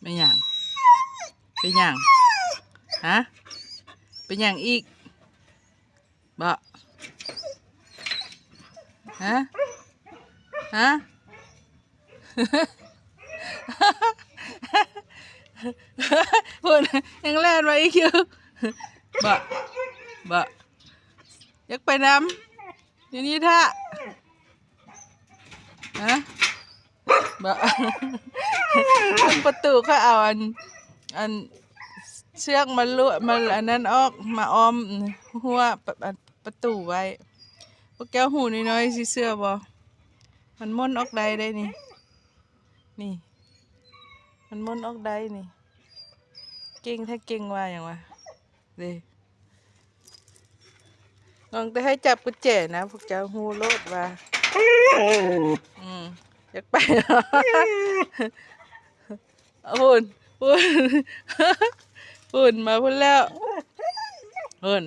ແມ່ນຫຍັງ? ເປັນຫຍັງ? ຮະ? ເປັນຫຍັງອີກ? ບໍ່? ຮະ? ຮະ? ພຸ້ນ ຍັງແລ່ນມາອີກຢູ່. ບໍ່? ບໍ່? ຢາກໄປນຳ? ຢູ່ນີ້ຖ້າ. ຮະ? ບໍ່. ເບິ່ງປະຕູ ຂ້ອຍເອົາອັນ ອັນເຊືອກມາລວດ ມາອັນນັ້ນອອກ ມາອ້ອມຮົ້ວປະ ປະຕູໄວ້. ພວກເຈົ້າຫູນ້ອຍໆ ຊິເຊື່ອບໍ່? ມັນມ້ວນອອກໄດ້ເດ້ນີ້. ນີ້ ມັນມ້ວນອອກໄດ້ນີ້. ເກັ່ງແທ້ເກັ່ງວ່າຫຍັງວະ? ເດ້ ນ້ອງແຕ່ໃຫ້ຈັບກຸນແຈນະ ພວກເຈົ້າຮູ້ໂລດວ່າ ອືມ ຢາກໄປ. ພຸ້ນ ພຸ້ນ ພຸ້ນ ມາພຸ້ນແລ້ວ ພຸ້ນ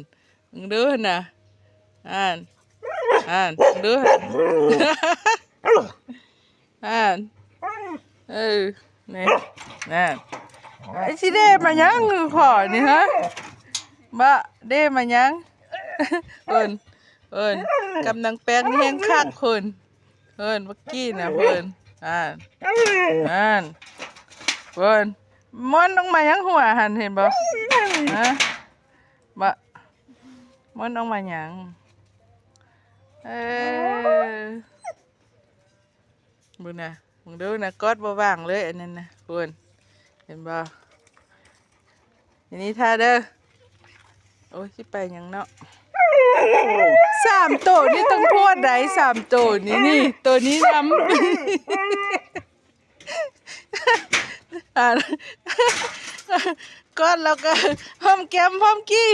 ເບິ່ງດູຫັ້ນນະ ຫັ້ນ ຫັ້ນ ເບິ່ງດູ ຫັ້ນ ຫັ້ນ ເອີ ນີ້ ນັ້ນ ຊິເດ້ມາຫຍັງພໍນີ້ ຮະ? ບໍ່ ເດ້ມາຫຍັງ? ເພິ່ນ ເພິ່ນ ກຳນາງແປ້ງແຮງຄັກພຸ້ນ ເພິ່ນ ເມື່ອກີ້ນະ ເພິ່ນ ຫັ້ນ ຫັ້ນ ເພິ່ນ ມ້ວນອອກມາຫຍັງຫົວຫັ້ນ ເຫັນບໍ່? ຮະ? ບໍ່ ມ້ວນອອກມາຫຍັງ? ເອີ ເບິ່ງນະ ເບິ່ງດູນະ ກອດບໍ່ຫວ່າງເລີຍ ອັນນັ້ນນະ ພຸ້ນ ເຫັນບໍ່? ອັນນີ້ຖ້າເດີ ໂອ້ຍ ຊິໄປຫຍັງເນາະ? ສາມໂຕນີ້ຕ້ອງໂພດໃດ໋ ສາມໂຕນີ້ ນີ້ ໂຕນີ້ນຳ ອ່າ ກອດແລ້ວກໍຫອມແກ້ມພ້ອມກີ້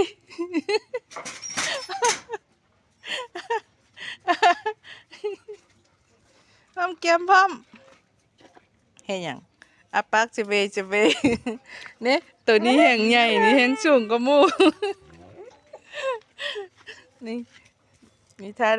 ຫອມແກ້ມພ້ອມ ເຮັດຫຍັງ? ອ້າປາກຈະເວຈະເວ ນີ້ ໂຕນີ້ແຮງໃຫຍ່ ນີ້ແຮງສູງກວ່າໝູ່ ນີ້ ມີທ່າໃດ